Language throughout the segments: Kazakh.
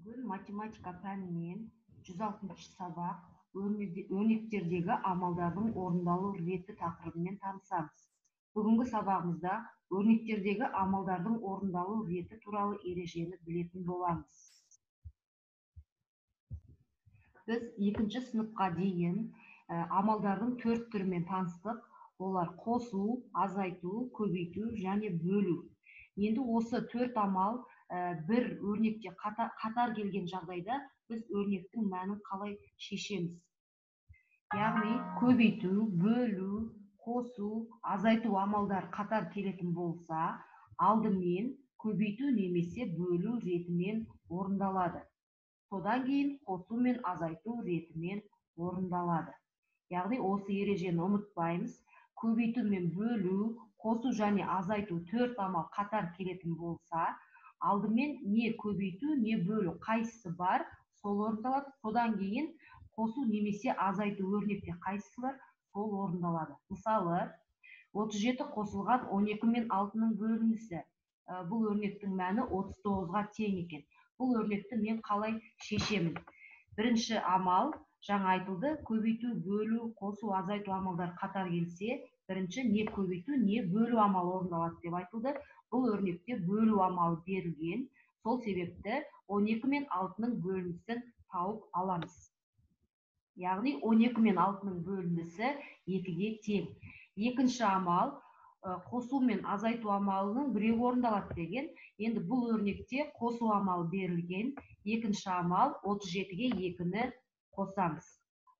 Бүгін математика пәнінен 106 сабақ өрнектердегі амалдардың орындалу реті тақырыбымен танысамыз. Бүгінгі сабағымызда өрнектердегі амалдардың орындалу реті туралы ережені білетін боламыз. Біз екінші сыныпқа дейін амалдардың төрт түрімен таныстық. Олар қосу, азайту, көбейту және бөлу. Енді осы төрт амал бір өрнекте қатар келген жағдайда біз өрнектің мәнін қалай шешеміз? Яғни көбейту, бөлу, қосу, азайту амалдар қатар келетін болса, алдымен көбейту немесе бөлу ретімен орындалады. Содан кейін қосу мен азайту ретімен орындалады. Яғни осы ережені ұмытпаймыз. Көбейту мен бөлу, қосу және азайту төрт амал қатар келетін болса, алдымен не көбейту, не бөлу қайсысы бар, сол орындалады. Содан кейін қосу немесе азайту өрнекте қайсысы бар, сол орындалады. Мысалы, 37 қосылған 12 мен 6-ның бөлінісі. Бұл өрнектің мәні 39-ға тең екен. Бұл өрнекті мен қалай шешемін? Бірінші амал, жаңа айтылды, көбейту, бөлу, қосу, азайту амалдар қатар келсе, бірінші не көбейту, не бөлу амалы орындалады деп айтылды. Бұл өрнекте бөлу амалы берілген. Сол себепті 12 мен 6-ның бөлінісін тауып аламыз. Яғни 12 мен 6-ның бөлінісі 2-ге тең. Екінші амал, қосу мен азайту амалының біреуі орындалады деген. Енді бұл өрнекте қосу амалы берілген. Екінші амал 37-ге 2-ні қосамыз.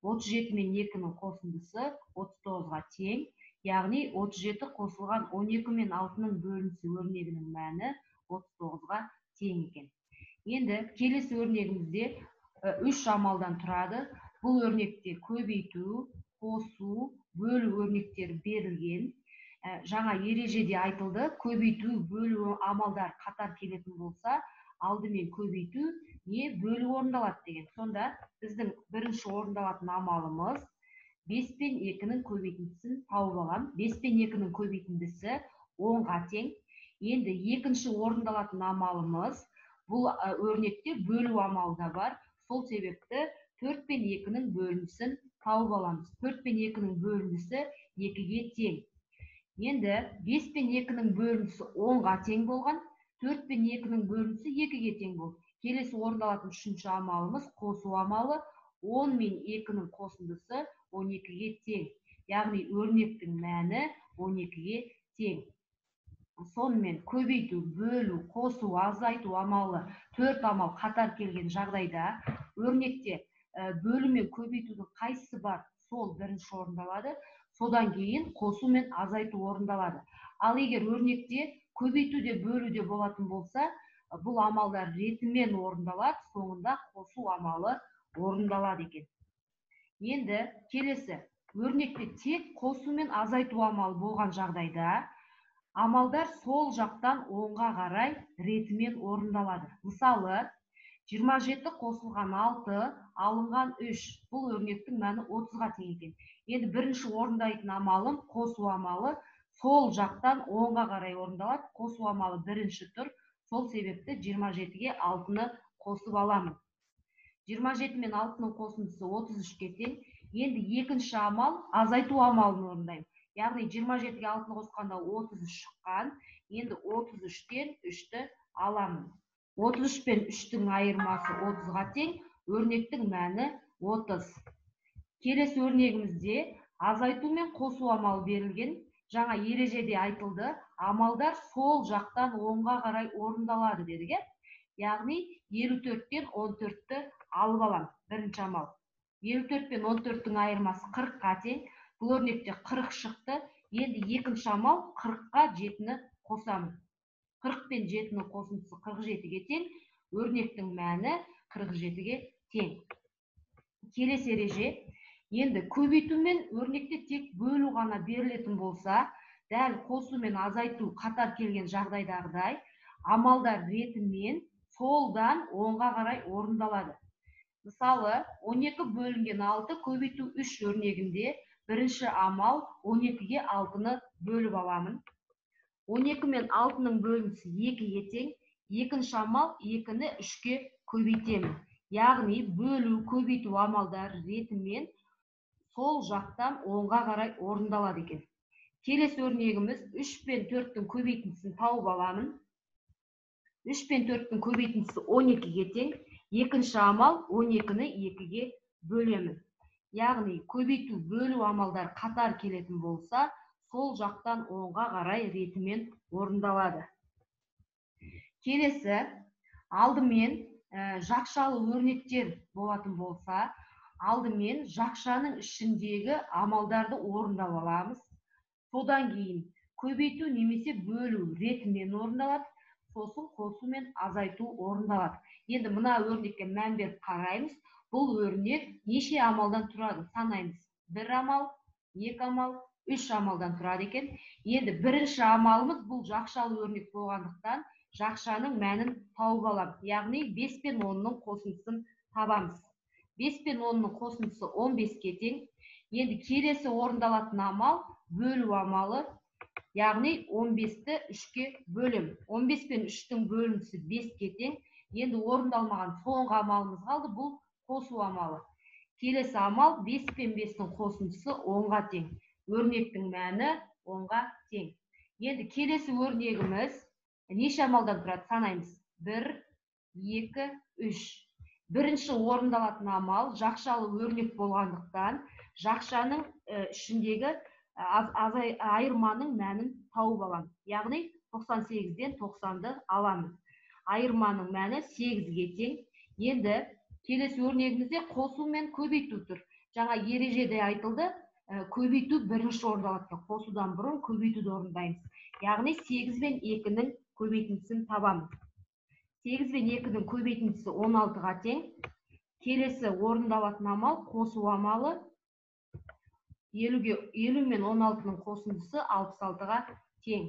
37 мен 2-нің қосындысы 39-ға тең. Яғни 37 қосылған 12 мен 6-ның бөлінісі өрнегінің мәні 39-ға тең екен. Енді келесі өрнегімізде 3 амалдан тұрады. Бұл өрнекте көбейту, қосу, бөлу өрнектері берілген. Жаңа ережеде айтылды, көбейту, бөлу амалдар қатар келетін болса, алдымен көбейту, не бөлу орындалады деген. Сонда біздің бірінші орындалатын амалымыз 5 пен 2-нің көбейтіндісін тауып аламын. 5 пен 2-нің көбейтіндісі 10-ға тең. Енді екінші орындалатын амалымыз, бұл өрнекте бөлу амалы да бар. Сол себепті 4 пен 2-нің бөлінісін тауып аламыз. 4 пен 2-нің бөлінісі 2-ге тең. Енді 5 пен 2-нің бөлінісі 10-ға тең болған, 4 пен 2-нің бөлінісі 2-ге тең болды. Келесі орындалатын үшінші амалымыз қосу амалы. 10 мен 2-нің қосындысы 12-ге тең. Яғни өрнектің мәні 12-ге тең. Сонымен көбейту, бөлу, қосу, азайту амалы төрт амал қатар келген жағдайда өрнекте бөлу мен көбейтудің қайсысы бар, сол бірінші орындалады. Содан кейін қосу мен азайту орындалады. Ал егер өрнекте көбейту де бөлу де болатын болса, бұл амалдар ретімен орындалады, соңында қосу амалы орындалады екен. Енді келесі өрнекте тек қосу мен азайту амалы болған жағдайда амалдар сол жақтан оңға қарай ретімен орындалады. Мысалы, 27 қосылған 6 алынған 3. Бұл өрнектің мәні 30-ға тең екен. Енді бірінші орындайтын амалым қосу амалы сол жақтан оңға қарай орындалады. Қосу амалы бірінші тұр. Сол себепті 27-ге 6-ны қосып аламын. 27 мен 6-ның қосындысы 33-ке тең. Енді екінші амал азайту амалын орындаймын. Яғни 27-ге 6-ны қосқанда 33 шыққан. Енді 33-тен 3-ті аламын. 33 пен 3-тің айырмасы 30-ға тең. Өрнектің мәні 30. Келесі өрнегімізде азайту мен қосу амалы берілген. Жаңа ережеде айтылды, амалдар сол жақтан оңға қарай орындалады дедік, Яғни 54-тен 14-ті алып алам. Бірінші амал. 54 пен 14-тің айырмасы 40-қа тең. Бұл өрнекте 40 шықты. Енді екінші амал 40-қа 7-ні қосамын. 40 пен 7-нің қосындысы 47-ге тең. Өрнектің мәні 47-ге тең. Келесі ереже. Енді көбейту мен өрнекте тек бөлу ғана берілетін болса, дәл қосу мен азайту қатар келген жағдайдағыдай амалдар ретімен солдан оңға қарай орындалады. Мысалы, 12 бөлінген 6 көбейту 3 өрнегінде бірінші амал 12-ге 6-ны бөліп аламын. 12 мен 6-ның бөлінісі 2-ге тең. Екінші амал 2-ні 3-ке көбейтемін. Яғни бөлу, көбейту амалдары ретімен сол жақтан оңға қарай орындалады екен. Келесі өрнегіміз 3 пен 4-тің көбейтіндісін тауып аламын. 3 пен 4-тің көбейтіндісі 12-ге тең. Екінші амал 12-ні 2-ге бөлемін. Яғни көбейту, бөлу амалдар қатар келетін болса, сол жақтан оңға қарай ретімен орындалады. Келесі, алдымен жақшалы өрнектер болатын болса, алдымен жақшаның ішіндегі амалдарды орындап аламыз. Содан кейін көбейту немесе бөлу ретімен орындалады, сосын қосу мен азайту орындалады. Енді мына өрнекке мән беріп қараймыз. Бұл өрнек неше амалдан тұрады санаймыз. 1 амал, 2 амал, 3 амалдан тұрады екен. Енді бірінші амалымыз бұл жақшалы өрнек болғандықтан жақшаның мәнін тауып аламыз. Яғни 5 пен 10-ның қосындысын табамыз. 5 пен 10-ның қосындысы 15-ке тең. Енді келесі орындалатын амал бөлу амалы, яғни 15-ті 3-ке бөлем. 15 пен 3-тің бөліндісі 5-ке тең. Енді орындалмаған соңғы амалымыз қалды, бұл қосу амалы. Келесі амал 5 пен 5-тің қосындысы 10-ға тең. Өрнектің мәні 10-ға тең. Енді келесі өрнегіміз неше амалдан тұрады санаймыз. 1, 2, 3. Бірінші орындалатын амал жақшалы өрнек болғандықтан жақшаның ішіндегі айырманың мәнін тауып аламыз. Яғни 98-ден 90-ды аламыз. Айырманың мәні 8-ге тең. Енді келесі өрнегімізде қосу мен көбейту тұр. Жаңа ережеде айтылды, көбейту бірінші орындалады. Қосудан бұрын көбейтуді орындаймыз. Яғни 8 пен 2-нің көбейтіндісін табамыз. 8 пен 2-нің көбейтіндісі 16-ға тең. Келесі орындалатын амал қосу амалы. 50 мен 16-ның қосындысы 66-ға тең.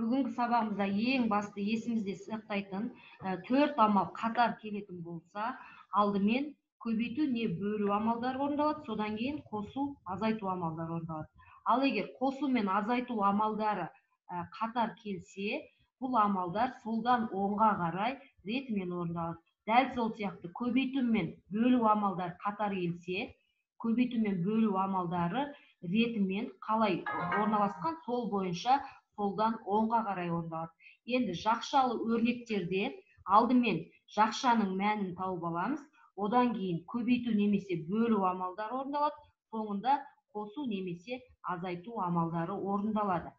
Бүгінгі сабағымызда ең басты есімізде сақтайтын 4 амал қатар келетін болса, алдымен көбейту не бөлу амалдары орындалады, содан кейін қосу, азайту амалдары орындалады. Ал егер қосу мен азайту амалдары қатар келсе, бұл амалдар солдан оңға қарай ретімен орындалады. Дәл сол сияқты көбейту мен бөлу амалдары қатар келсе, көбейту мен бөлу амалдары ретімен қалай орналасқан, сол бойынша солдан оңға қарай орындалады. Енді жақшалы өрнектерде алдымен жақшаның мәнін тауып аламыз, одан кейін көбейту немесе бөлу амалдары орындалады, соңында қосу немесе азайту амалдары орындалады.